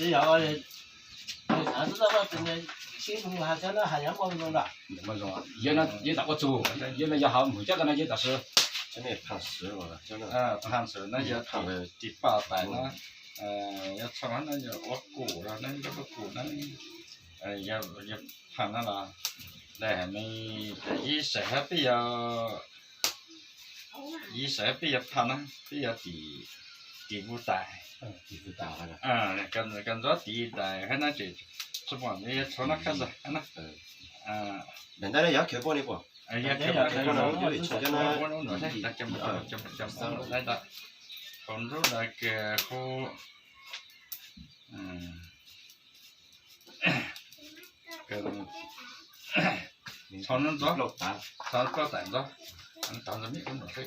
Yog, yog xav xwb, sib mus has cov no has yog muaj zoo lawm. Yog no yeej tam ua txug, yog no yog hauv mus coj tau no yeej tam sis. Phaj sim no yog ris paj tais no, yog txog no yog ua kum los no, ua kum no, yog phaj no los, daim me, ib saim hab peb yog, ib saim hab peb yog phaj no, peb yog tim, tim vus tais, koj ntxov tim tais hab no ces txhua pom yog txhua no khab xwb hab no. Daim ntawd yog khiav poj ni puas? Hauv nruab ntawd hu, txhua no ntxov, txhua plaub tais ntxov, tov ntxov me ub no xwb,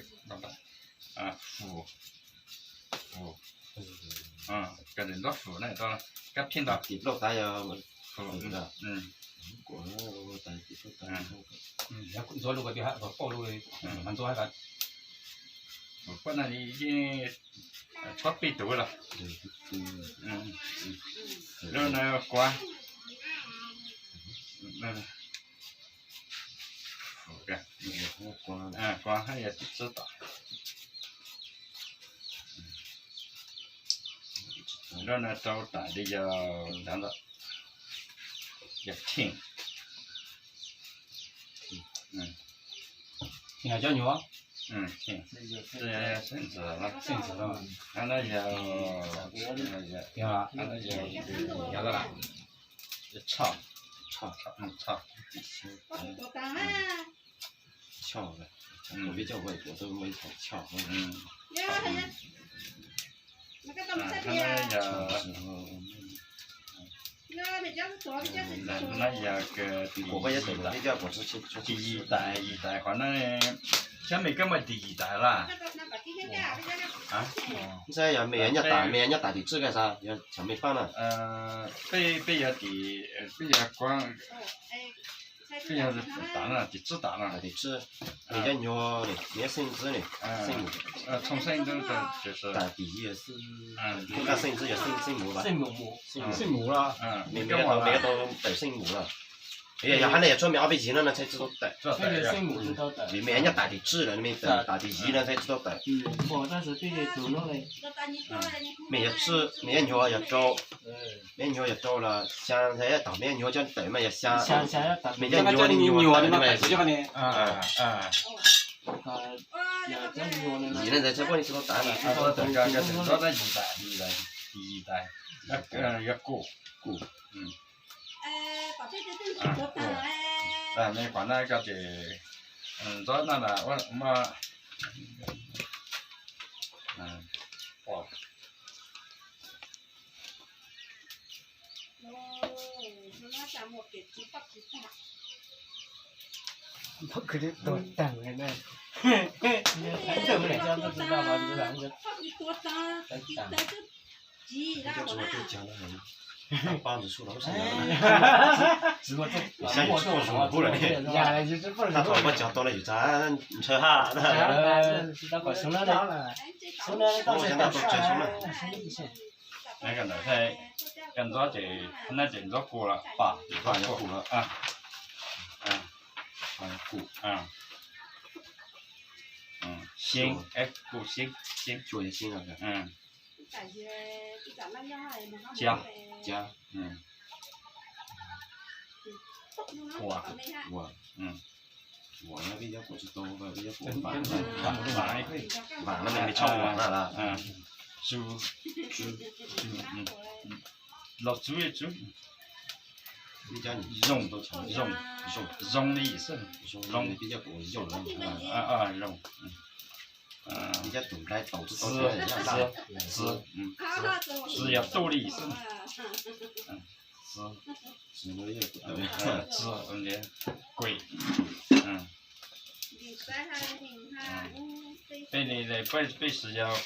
fum, fum, koj ntxov fum na, kab thib ntawd tim plaub tais yog fum. Ntxov lub ko tias hab pauj lub, mas ntxov hab tas. Poj no yeej tshuav peb tug los. Lub no kuav, kuav hab yog tim tsib tais. Lub no rau tais li yog, yog theej. Cov nyuag, xeej ntxwv, no yog, yog tshoj, tshoj, tshoj, no yog tim yim tais, yim tais qhov no, xyov mej koj muaj tim yim tais lawm. Ntshai yog mej yuav nyob tas, mej yuav nyob tas tim tsib koj xav, yog xyov mej paab na. Peb, peb yog tim, peb yog kuav, peb yog tas no, tim tsib tas no. Tim tsib, mej cov nyuag, mej cov xeej ntxwv ne, xeej mus, tas tim yim xwb, kuv nqa xeej ntxwv yog xeej, xeej mus, xeej mus, mej, mej yuav tau tawm xeej mus lawm. Yog hab ne yog tshuav mej ob peb yig no no txhais tsis tau tawm, vim mej nyob tas tim tsib lawm, mej tawm tas tim yim no txhais tsis tau tawm. Mej yog tsib, mej cov nyuag yog rau, mej cov nyuag yog rau los xyaa, thaum mej cov nyuag coj tawm mas yog xyaa, mej cov nyuag, nyuag, yim no ntawd txhais poj ni tsis tau tas na. Yim tais, yim tais, yog kuv, kuv. Mej qhov no koj ces ntxov no na, muaj Tsis muaj cov tau no yus txav ntshaw haj. Koj ntxov ces, koj ntxov ces, no ces ntxov kuv los, ntxov kuv los. Kuv, xyeeb, kuv xyeeb, xyeeb, ca, ca, ua, ua, ua, peb cov kuv tsis tau, peb cov kuv vaam, vaam no mej tshaj vaam na. Su, su, los txwv, txwv. Zoo, zoo, zoo li xwb, zoo, zoo, zoo. Txwv, txwv, txwv yog tuj li xwb. Txwv, txwv, kuv, peb li, peb, peb tsis yog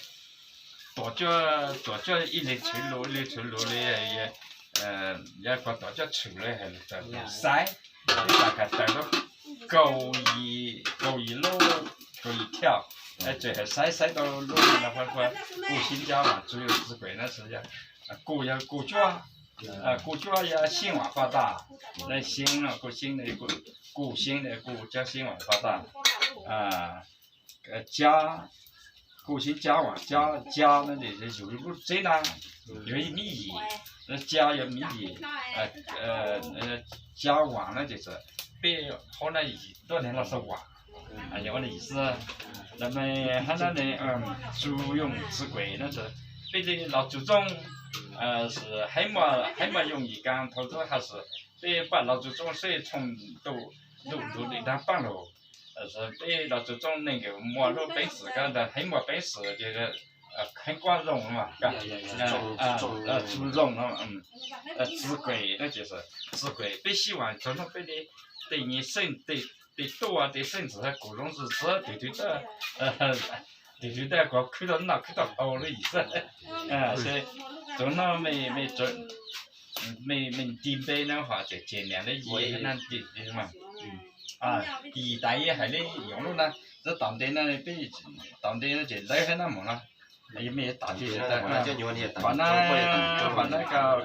tuam cuaj, tuam cuaj ib leeg tshwm lus, ib leeg tshwm lus li, yog koj tuam cuaj tshwm li hais lus tawm saib, ib tas kas taw lub kaum yim, kaum yim lub, kaum yim thiab, tseem hais saib, saib tau lub no, kuj sib ncab mas tsuas yog txiv kuem no tsis yog. Kub yog kub cuab, kub cuab yog xyeeb vam paj tag, xyeeb no kub xyeeb, kub xyeeb, kub cuab xyeeb vam paj tag. Cab, kub xyeeb cab vam, cab, cab no ces yus lub txeb na yog miv yim, cab yog miv yim, cab vam no ces peb hauv na yim tuaj neeg los xav vam, yog ua li xwb. Los mas hab na ne, txus yoog txwv kuem no, peb li los txus txooj, heev muaj yoog yim kas thaum ntawd hab xwb peb paj los txus txooj seb tshoo ntuj ntuj li dag paab lug. Peb los txus txooj neeg nkawd muaj lub peev xwm ko ntawd heev muaj peev xwm ces heev kuab zoo mas, txus zoo no, txwv kuem no ces txwv kuem peb sib vam txog no peb li tej nyuas xeeb, tej tuaj tej xeeb ntxwv kuj zoo ntxwv txwv twg twg tag, twg twg tag kuv khwb tau noj khwb tau haus li xwb. Txog no mej, mej nti npe no hos ces ces niam li yim na nti mas. Yim tas yog hais li yoov lub na, txog tom ntev no peb, tom ntev no ces lawv hab na mus no, mej yuav tom ti tas, pom na, pom na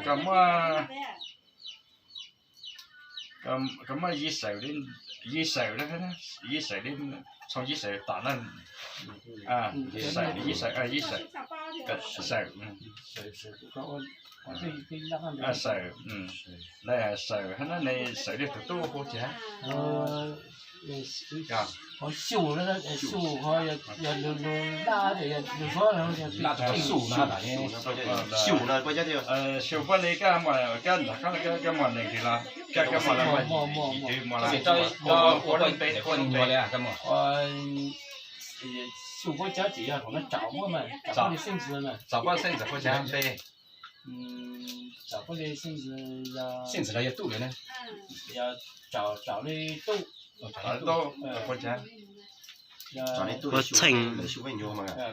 koj muaj, koj muaj yij xawm, yij xawm, yij xawm li, txhooj yij xawm tom na, yij xawm, yij xawm, yij xawm, xawm, xawm, xawm hab na ne, xawm li tus tub hu cas? Xyum, xyum ho yog lug lug laj, lug laj, xyum no, xyum no, xyum puab li koj muaj, koj nram qab koj muaj neeg twg los, koj, koj muaj, muaj li, xyum puab cab tsis yog, tsom puab xeeb ntxwv, tsom puab xeeb ntxwv puab cab npe. Tsom puab li xeeb ntxwv, xeeb ntxwv los yog tub li na, tsom li tub, tub, puab txheej,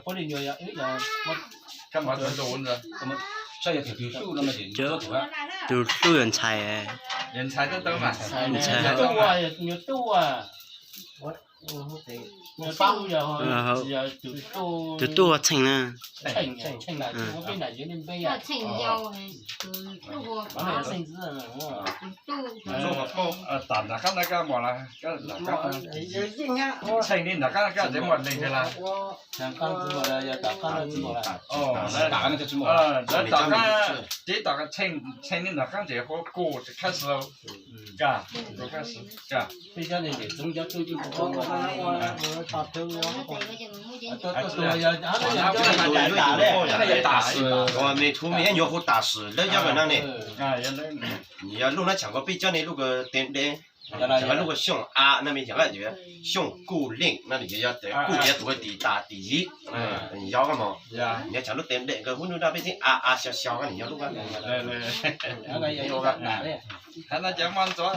puab li nyuas yog, koj muaj tus hlub no, tus hlub yog ntxhais, yog ntxhais, ntxhais, nyuas tub, tus tub txheej na, txheej yau. Tom nram qab no koj muaj, txheej li nram qab no koj tseem muaj leeg twg lawm? Tom qab, tsev tom, txheej li nram qab ntawd hu kuj khab xwb. Peb cov neeg txwv cov tub, me tub me nyuam hu tam sim lawv cov no ne. Yog lub no tseem ko peb cov neeg lub ko tes dej, tseem ko lub ko xyooj a no me, Xyooj Kuj Leej no, yog kuj yog tus tim tas tim yim, yog koj mog. Yog tseem lub tes dej ko hu nub no peb txib a a xyoo xyoo ko, yog lub ko. Hab no ces muaj ntxov,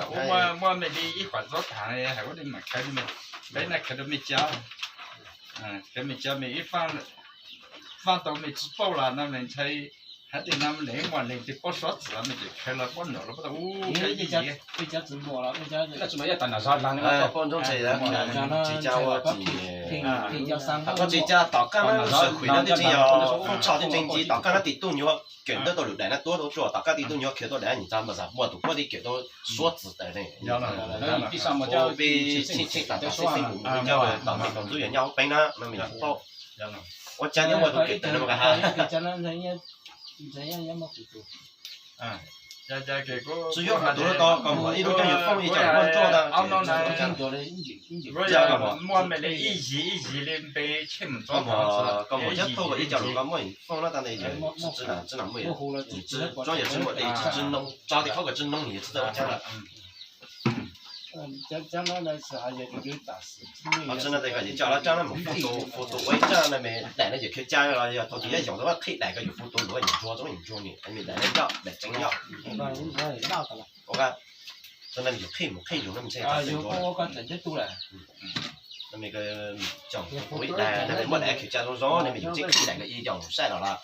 muaj me li ib qhov ntxov taag, hais ua li mas khaws, peb na khaws rau me cov, khaws me cov me ib faaj tau me tsi paub los no me ntshai, hab tej no leej muaj leej twg paub suav txwv me ces khaws los paub num los paub tau. Peb cov tsis muaj, peb cov tsis muaj, tsis ca ua tsis, tsis ca tom qab no sawv hwm no twb tsis yog foob tshoj twb tseem ci, tom qab no tim tub nyuag kawm ntawv tau lwm daim no tuav tau tsuas, tom qab tim tub nyuag khaws tau daim no nyiam txag npawg Zam Muaj tus puab twb kawm tau suav txwv tawm ne. Peb tsheej tsheej tas tau xeeb xeeb mus mus coj tom me tau ntxub yog nyob hauv peeb na no me yog paub. Ua cas nyob muaj tus kawm tawm no mas ka ha. Tsis yuav tus tau kom muaj ib lub coj yuav foob ib co muaj tsuaj ntag. Muaj me li ib yig ib yig li npe tsheej mus txog, kom muaj cov thauj kom ib co lus koj muaj foob no tas ntawd, tsis tsi muaj, tsuav yog tsis muaj, tsis tsi noo, tso tej qhov kom tsis noo yog tsis tau ua cas lawm. Ho tsi no tes kom yus coj lawv tsaab no mus fu tus, fu tus ua ib tsaab no me daim no yus khaws ca los yog thaum twg yuav yoom tau qhib daim ko yus fu tus luav yus ntsuag tau yus ntsuag ni me daim no coj daim tseev nyob. Ua tsi no yus qhib mus qhib yus no me ntshai. Ua ib daim no muab daim khaws ca zoo zoo no me yus txib qhib daim ko ib co mus saib los lawm.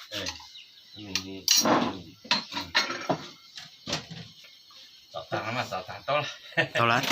Tau lawm.